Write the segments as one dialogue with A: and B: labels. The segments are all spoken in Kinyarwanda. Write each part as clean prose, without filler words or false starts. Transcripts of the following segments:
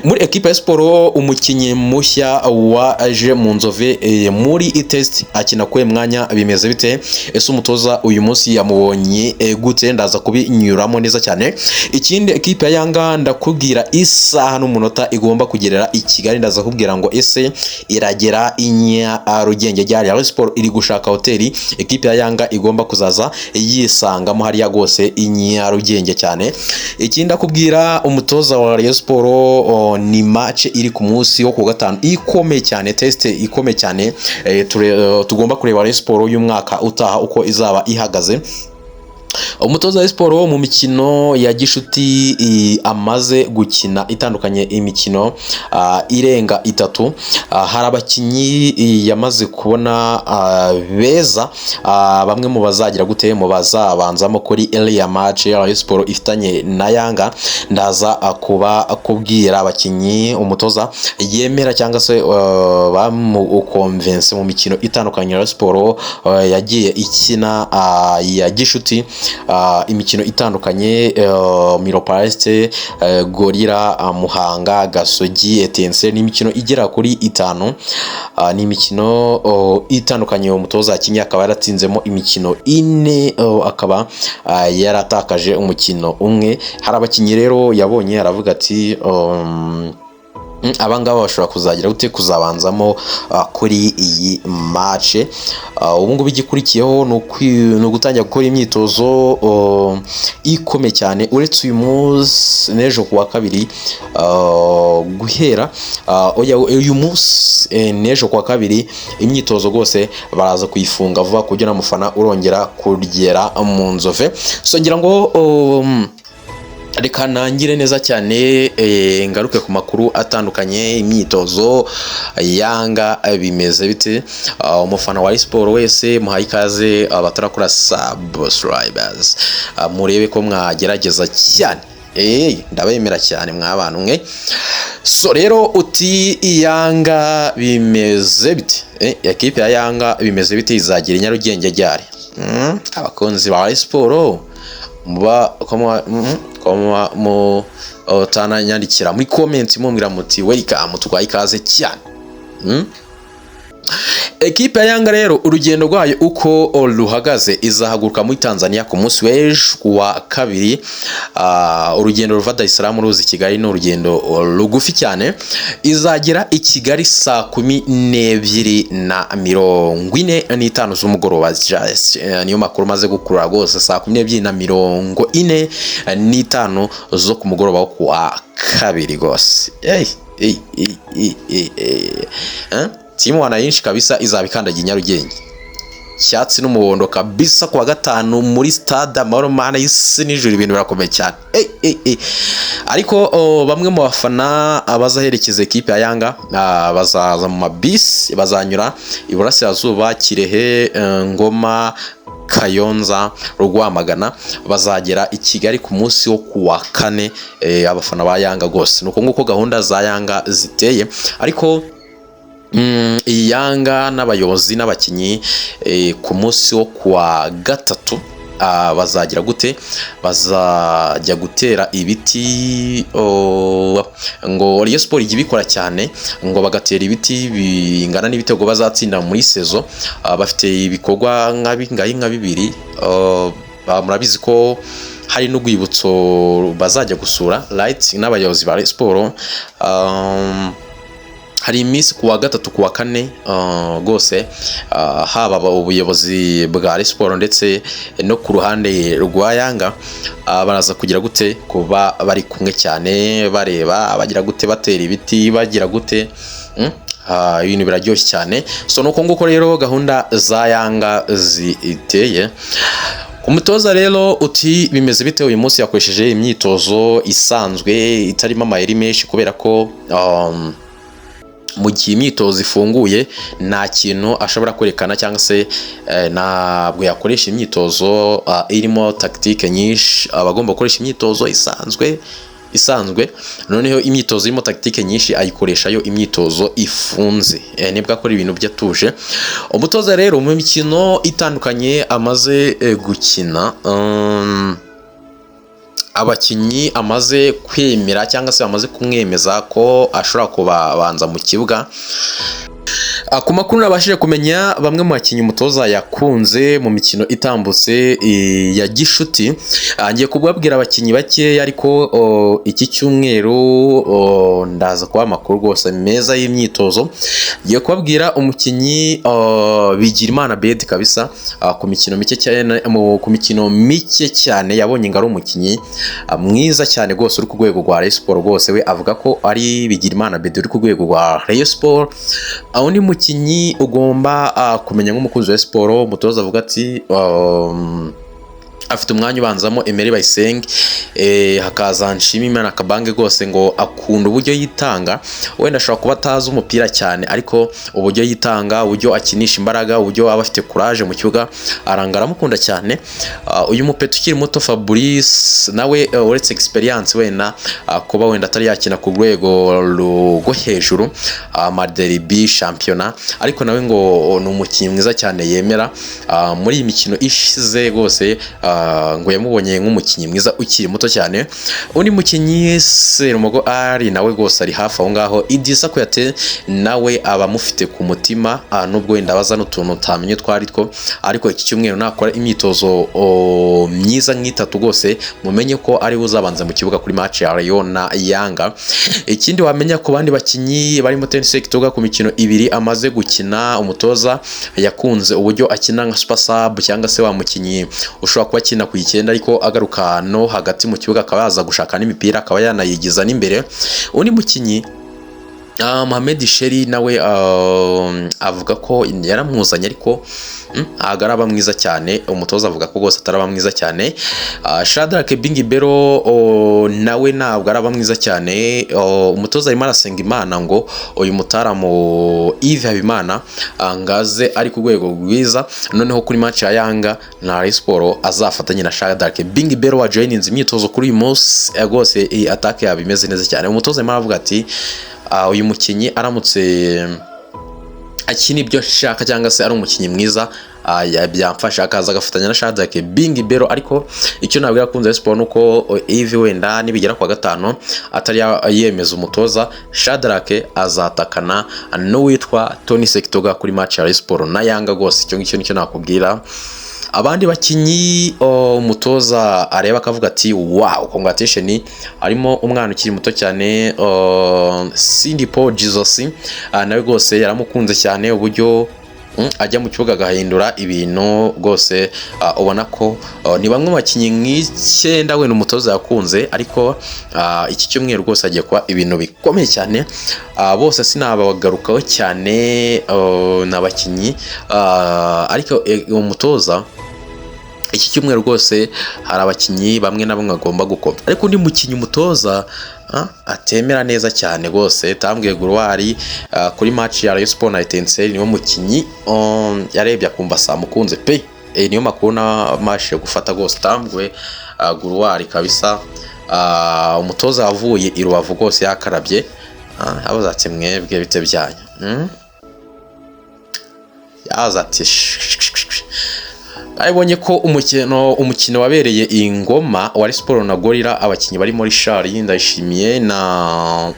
A: Muri ekipa ya siporo, umukinnyi mushya waje mu Nzove muri test akina kuri mwanya, bimeze bite? Ese umutoza uyu munsi yamubonye gute? Ndaza kubinyuramo neza cyane. Ikindi, ekipa ya Yanga, ndakubwira isaha n'umunota igomba kugerera i Kigali. Ndaza kubwira ngo ese iragera i Nyarugenge ryari? Rayon Sport iri gushaka hoteli ekipa ya Yanga igomba kuzaza yisangamo hariya rwose i Nyarugenge cyane. Ikindi ndakubwira, umutoza wa Rayon Sport, ni match iri ku munsi wo ku gatanu ikomeye cyane, test ikomeye cyane, tugomba kureba Rayon Sport y'umwaka utaha uko izaba ihagaze. Umutoza wa siporo mu mikino ya gishuti amaze gukina itandukanye, imikino irenga itatu, hari abakinnyi yamaze kubona beza, bamwe mu bazagira gute, mu bazabanzamo kuri iriya match ya Rayon Sport ifitanye na Yanga. Ndaza kuba kubwira abakinnyi umutoza yemera cyangwa se bamukonvense mu mikino itandukanye ya Rayon Sport yagiye ikina ya gishuti, imikino itandukanye, Miroplast, Gorilla, Muhanga, Gasogi, Etincelle, ni imikino igera kuri itanu. Ni imikino itandukanye umutoza yakinnye, akaba yaratsinzemo imikino ine, akaba yaratakaje umukino umwe. Hari abakinnyi rero yabonye aravuga ati abangaba bashobora kuzagira gute, kuzabanzamo kuri iyi match. Ubu ngubu igikurikiyeho ni ugutangira gukora imyitozo ikomeye cyane. Uretse uyu munsi n'ejo ku wa kabiri, guhera oya, uyu munsi n'ejo ku wa kabiri, imyitozo rwose baraza kuyifunga vuba ku buryo nta mufana urongera kugera mu Nzove. So ngira ngo reka ntangire neza cyane, ngaruke ku makuru atandukanye. Imyitozo Yanga bimeze bite? Umufana wa siporo wese muhaye ikaze. Abatarakora subscribers, murebe ko mwagerageza cyane. Ndabemera cyane mwa bantu mwe. So rero uti Yanga bimeze bite? Ekipe ya Yanga bimeze bite? Izagira i Nyarugenge ryari? Abakunzi ba siporo muba ko mu utananyandikira muri comment mumbwira muti "Welcome, tuguhaye ikaze cyane." Ekipe ya Yanga rero, urugendo rwayo uko ruhagaze, izahaguruka muri Tanzania ku munsi w'ejo ku wa kabiri. Urugendo ruva Dar es Salaam ruza i Kigali ni urugendo rugufi cyane. Izagera i Kigali saa 12:45 z'umugoroba. Just, niyo makuru maze gukurura rwose, saa 12:45 zo ku mugoroba wo ku wa kabiri rwose. Ey, ey, ey, ey, ey, ey. Eh? Timu Wananchi kabisa izaba ikandagiye i Nyarugenge, icyatsi n'umuhondo kabisa, ku wa gatanu muri Stade Amahoro. Mana y'isi n'ijuru, ibintu birakomeye cyane. Ey, ey, ey. Ariko bamwe mu bafana bazaherekeza ekipe ya Yanga bazaza mu mabisi, bazanyura iburasirazuba, Kirehe, Ngoma, Kayonza, Rwamagana, bazagera i Kigali ku munsi wo ku wa kane. Abafana ba Yanga rwose, ni uko nguko gahunda za Yanga ziteye. Ariko iyi Yanga n'abayobozi n'abakinnyi, ku munsi wo kuwa gatatu bazagira gute, bazajya gutera ibiti. Ngo Rayon Sport ijya ibikora cyane, ngo bagatera ibiti bingana n'ibitego bazatsinda muri saison. Bafite ibikorwa nka bingahe, nka bibiri. Murabizi ko hari n'urwibutso bazajya gusura, right, n'abayobozi ba Rayon Sport. Hari iminsi ku wa gatatu, ku wa kane, rwose haba ubuyobozi bwa Rayon Sport ndetse no ku ruhande rwa Yanga, baraza kugira gute, kuba bari kumwe cyane, bareba bagira gute, batera ibiti, bagira gute. Ibintu biraryoshye cyane. So nuko nguko rero gahunda za Yanga ziteye. Umutoza rero uti bimeze bite? Uyu munsi yakoresheje imyitozo isanzwe itarimo amayeri menshi, kubera ko mu gihe imyitozo ifunguye nta kintu ashobora kwerekana cyangwa se ntabwo yakoresha imyitozo irimo tactique nyinshi. Aba agomba gukoresha imyitozo isanzwe isanzwe, noneho imyitozo irimo tactique nyinshi ayikoreshayo imyitozo ifunze, nibwo akora ibintu bye atuje. Umutoza rero mu mikino itandukanye amaze gukina, Abakinnyi amaze kwemera cyangwa se bamaze kumwemeza ko ashobora kubabanza mu kibuga. Ku makuru nabashije kumenya, bamwe mu bakinnyi umutoza yakunze mu mikino itambutse ya gishuti, ngiye kubabwira abakinnyi bakeya, ariko iki cyumweru ndaza kubaha amakuru rwose meza y'imyitozo. Ngiye kubabwira umukinnyi Bigirimana Bedi kabisa, ku mikino mike cyane yabonye ngo ari umukinnyi mwiza cyane rwose uri ku rwego rwa Rayon Sport. Rwose we avuga ko ari Bigirimana Bedi uri ku rwego rwa Rayon Sport. Undi mukinnyi ugomba kumenya nk'umukunzi wa siporo, umutoza avuga ati afite umwanya ubanzamo Emery Bayisenge, hakaza Nshimiyimana Kabange. Rwose ngo akunda uburyo yitanga. Wenda ashobora kuba atazi umupira cyane, ariko uburyo yitanga, uburyo akinisha imbaraga, uburyo aba afite courage mu kibuga, aranga aramukunda cyane. Uyu mupeta ukiri muto Fabrice nawe, uretse experience wenda, kuba wenda atari yakina ku rwego rwo hejuru, amaderby, shampiyona, ariko nawe ngo ni umukinnyi mwiza cyane yemera. Muri iyi mikino ishize rwose, ngo yamubonye nk'umukinnyi mwiza ukiri muto cyane. Undi mukinnyi Serumogo ari nawe rwose ari hafi aho ngaho. Idrissa Kuyate nawe aba amufite ku mutima, nubwo wenda abaza n'utuntu utamenye utwo ari two, ariko iki cyumweru nakora imyitozo myiza nk'itatu rwose, mumenye ko ari we uzabanza mu kibuga kuri match ya Rayon na Yanga. Ikindi wamenya ku bandi bakinnyi barimo Tony Sekitoga, ku mikino 2 amaze gukina, umutoza yakunze uburyo akina nka super sub, cyangwa se wa mukinnyi ushobora kuba akina ku 9 ariko agaruka no hagati mu kibuga, akaba yaza gushaka n'imipira, akaba yanayigiza n'imbere. Undi mukinnyi Mohamed Sheri nawe avuga ko yaramuzanye, ariko ntabwo araba mwiza cyane. Umutoza avuga ko rwose ataraba mwiza cyane. Shadrack Bingibero nawe ntabwo araba mwiza cyane. Umutoza arimo arasenga Imana ngo uyu mutaramu Yves Habimana ngaze ari ku rwego rwiza, noneho kuri match ya Yanga na Rayon Sport azafatanye na Shadrack Bingibero wa joininze imyitozo kuri uyu munsi. Rwose iyi attack yaba imeze neza cyane. Umutoza arimo aravuga ati uyu mukinnyi aramutse akina ibyo nshaka cyangwa se ari umukinnyi mwiza, byamfasha akaza agafatanya na Shadrack Bingibero. Ariko icyo nabwira akunze siporo nuko Yves wenda nibigera kwa gatanu atari yemeza umutoza, Shadrack azatakana n'uwitwa Tony Sekitoga kuri match ya Rayon Sport na Yanga. Rwose icyo ngicyo nicyo nakubwira. Abandi bakinnyi umutoza areba akavuga ati "Wow, congratulation", harimo umwana ukiri muto cyane Cindy Paul Jesus. Nawe rwose yaramukunze cyane, uburyo ajya mu kibuga agahindura ibintu rwose, ubona ko ni bamwe mu bakinnyi nk'icyenda wenda umutoza yakunze. Ariko iki cyumweru rwose hagiye kuba ibintu bikomeye cyane. Bose sinabagarukaho cyane, ni abakinnyi, ariko umutoza iki cyumweru rwose hari abakinnyi bamwe na bamwe agomba gukoma. Ariko undi mukinnyi umutoza atemera neza cyane rwose, Tambwe Gloire, kuri match ya Rayon Sport na Etincelle, niwe mukinnyi yarebye akumva samukunze pe. Niyo makuru namashije gufata rwose. Tambwe Gloire kabisa, umutoza wavuye i Rubavu rwose yakarabye, avuze ati "Mwebwe bite byanyu?" Yaza ati abonye ko umukino wabereye i Ngoma wa Siporo na Gorilla, abakinnyi bari muri Shari Ndayishimiye na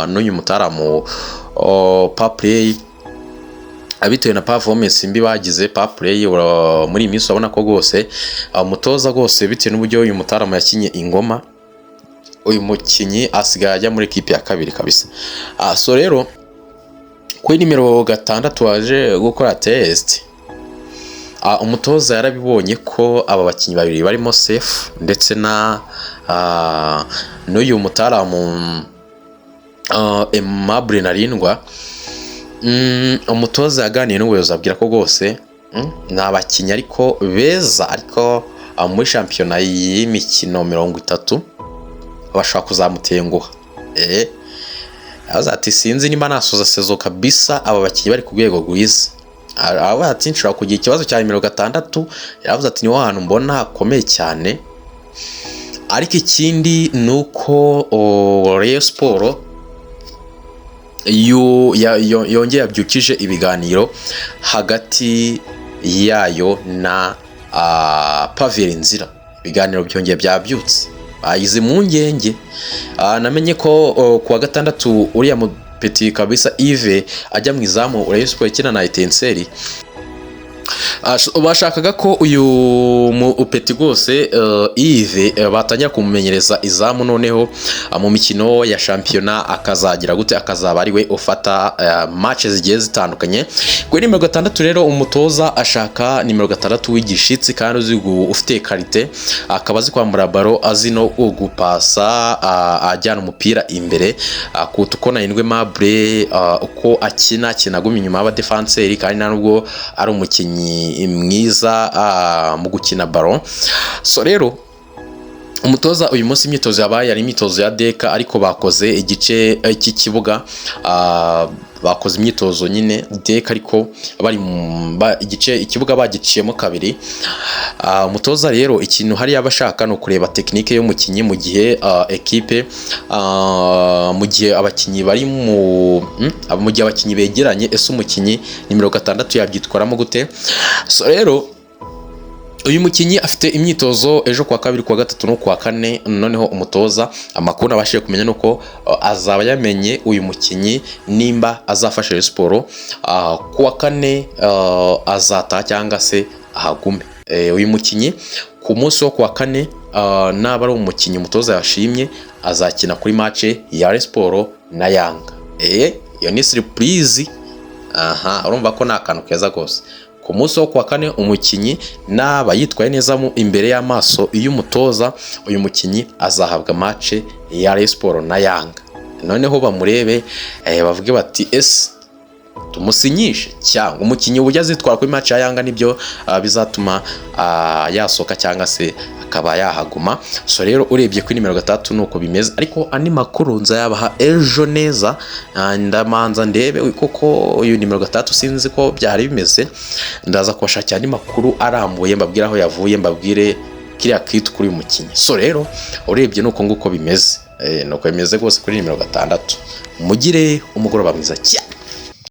A: n'uyu mutaramu Paplay, bitewe na performance mbi bagize. Paplay muri iyi minsi urabona ko rwose umutoza rwose, bitewe n'uburyo uyu mutaramu yakinye ingoma, uyu mukinnyi asigaye ajya muri ekipi ya kabiri kabisa. So rero kuri nimero 6 waje gukora test, umutoza yarabibonye ko aba bakinnyi babiri barimo Sefu ndetse na n'uyu mutaramu Aimable Narindwa. Umutoza yaganiye n'ubuyobozi, abwira ko rwose ni abakinnyi ariko beza, ariko muri shampiyona y'imikino 30 bashobora kuzamutenguha. Yavuze ati "Sinzi niba nasoza saison kabisa aba bakinnyi bari ku rwego rwiza." Aravuga ati "Nshobora kugira ikibazo cya nimero 6." Yavuze ati "Niho hantu mbona hakomeye cyane." Ariko ikindi ni uko Rayon Sport yongeye yabyukije ibiganiro hagati yayo na Pavelh Ndzila. Ibiganiro byongeye kubyuka. Ibiganiro byongeye byabyutse, bayize impungenge. Namenye ko kuwa gatandatu uriya mupeti kabisa Yves ajya mu izamu, Rayon Sport ikina na Etincelle. Bashakaga ko uyu mupeti rwose Yves batangira kumumenyereza izamu, noneho mu mikino ya shampiyona akazagira gute, akazaba ari we ufata match zigiye zitandukanye. Kuri nimero 6 rero, umutoza ashaka nimero 6 w'igishitsi kandi uzi ufite qualité, akaba azi kwambura ballon, azi no gupasa, ajyana umupira imbere, kuruta uko Nahindwe Mabure uko akina, akina aguma inyuma y'abadefanseri, kandi nta nubwo ari umukinnyi mwiza mu gukina ballon. So rero umutoza uyu munsi imyitozo yabaye ari imyitozo ya deka, ariko bakoze igice cy'ikibuga. Bakoze imyitozo nyine deka, ariko bari igice ikibuga bagiciyemo kabiri. Umutoza rero ikintu hariya aba ashaka ni ukureba technique y'umukinnyi mu gihe ekipe mu gihe abakinnyi bari mu mu gihe abakinnyi begeranye, ese umukinnyi nimero 6 yabyitwaramo gute? So rero uyu mukinnyi afite imyitozo ejo kuwa kabiri, kuwa gatatu no kuwa kane. Noneho umutoza amakuru nabashije kumenya ni uko azaba yamenye uyu mukinnyi nimba azafasha Rayon Sport kuwa kane, azataha cyangwa se ahagume. Uyu mukinnyi ku munsi wo kuwa kane, naba ari umukinnyi umutoza yashimye, azakina kuri match ya Rayon Sport na Yanga. Iyo ni surprise. Aha urumva ko ni akantu keza rwose. Ku munsi wo kuwa kane, umukinnyi naba yitwaye neza mu imbere y'amaso y'umutoza, uyu mukinnyi azahabwa match ya Rayon Sport na Yanga, noneho bamurebe, bavuge bati: "Ese tumusinyishe?" Cyangwa umukinnyi uburyo azitwara kuri match ya Yanga nibyo bizatuma yasohoka cyangwa se akaba yahaguma. So rero urebye kuri nimero 6 nuko bimeze, ariko andi makuru nzayabaha ejo neza. Ndamanza ndebe kuko uyu nimero 6 sinzi ko byari bimeze. Ndaza kubashakira andi makuru arambuye, mbabwire aho yavuye, mbabwire kiriya kitu kuri uyu mukinnyi. So rero urebye nuko nguko bimeze, nuko bimeze rwose kuri nimero 6. Mugire umugoroba mwiza cyane.